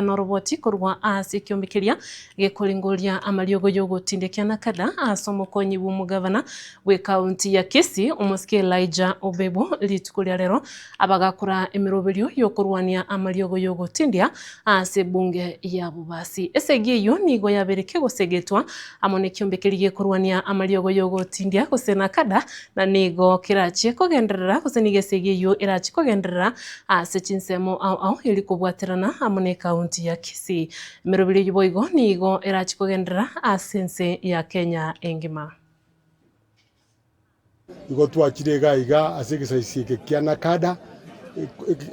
Noroboti korwa ase ekiombe keria gekoringoria amariogo y'ogotindekia Nakada ase omokonyi bw'omogavana bw'ekaunti ya Kisii, omosike Elijah Obebo rituko ria rero abagakora emeroberio y'okorwania amariogo y'ogotindia ase ebunge ya Bobasi. Esegi eyio nigo yabeire kegosegetwa amo nekiombe keria gekorwania amariogo y'ogotindia gose Nakada na nigo kerachie kogenderera gose nigo esegi eyio erachie kogenderera ase chinsemo ao ao eri kobwaterana amo n'ekaunti ya Kisii. Emeroberi eyio boigo nigo erachie kogenderera ase ense ya Kenya engima. Igo twachire iga iga ase egesaisi eke kia Nakada,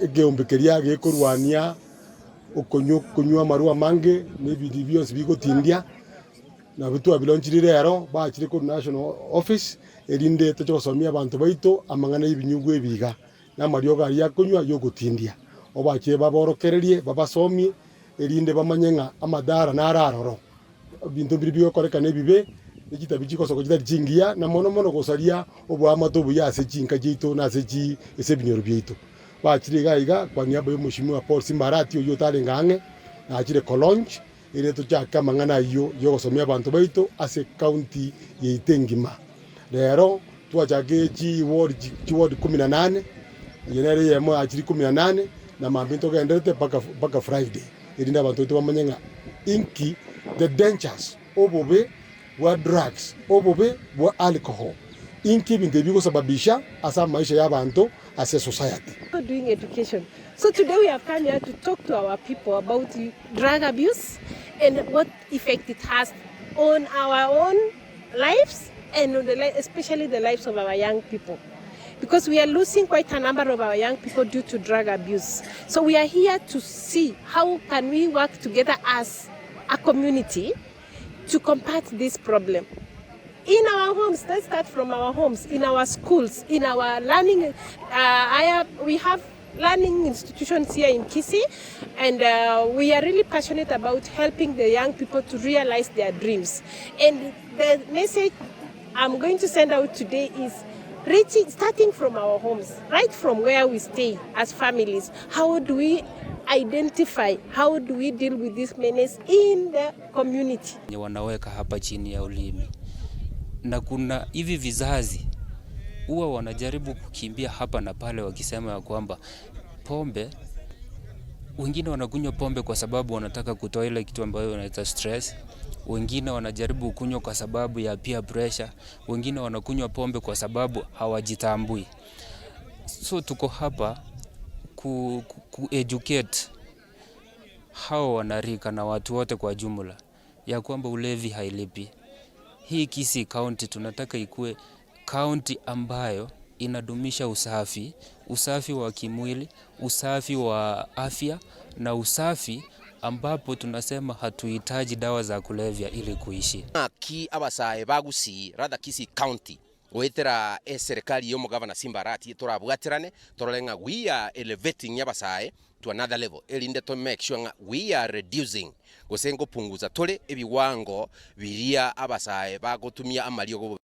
ekeombe keria gekorwania okonywa konywa amarwa amange na ebinto bionsi bigotindia, nabio twabilaunchiri rero, bachire korwa national office, erinde toche gosomia abanto baito amang'ana ya ebinyugwa ebi iga. Na amariogo aria akonywa y'ogotindia, obachie baborokererie, babasomie, erinde bamanye ng'a amadara naro aroro. Ebinto mbiria bigokorekana ebibe, ne chitabi chigosoka chitari chingiya, na mono mono gosaria oboamate obuya ase chinka chiaito na ase chi ase ebinyoro biaito. Bachire iga iga kwa niaba ya omweshimiwa Paul Simba Arati oyio otarenge ang'e, nachire kolaunch, erinde tochake amang'ana ayio yogosomia abanto baito ase ecounty yaito engima. Rero twachakire chiward chiward kumi na nane, eye nere eyemo ya chiri kumi na nane, na mambia ntogenderete mpaka mpaka Friday, erinde abanto baito bamanye ng'a inki the dangers, obobe bwa drugs, obobe bwa alcohol, inki ebinto ebi bigosababisha ase amaisha ya abanto ase esociety. Doing education so today we have come here to talk to our people about drug abuse and what effect it has on our own lives and on the li especially the lives of our young people because we are losing quite a number of our young people due to drug abuse so we are here to see how can we work together as a community to combat this problem in our homes let's start from our homes in our schools in our learning uh, I have, we have learning institutions here in Kisii and uh, we are really passionate about helping the young people to realize their dreams and the message I'm going to send out today is reaching starting from our homes right from where we stay as families how do we identify how do we deal with this menace in the community wanaweka hapa chini ya ulimi, na kuna hivi vizazi huwa wanajaribu kukimbia hapa na pale wakisema ya kwamba pombe, wengine wanakunywa pombe kwa sababu wanataka kutoa ile kitu ambayo wanaita stress. Wengine wanajaribu kunywa kwa sababu ya peer pressure, wengine wanakunywa pombe kwa sababu hawajitambui. So tuko hapa ku, ku, ku educate hao wanarika na watu wote kwa jumla ya kwamba ulevi hailipi. Hii Kisii County tunataka ikue county ambayo inadumisha usafi, usafi wa kimwili, usafi wa afya na usafi ambapo tunasema hatuhitaji dawa za kulevya ili kuishi. Ng'aki abasae ba Gusii rather Kisii County goetera eserekari ya omogavana Simba Arati torabwaterane torore ng'a we are elevating abasae to another level erinde to make sure ng'a we are reducing gose ngopunguza tore ebiwango biria abasae bagotumia amariogo bobe.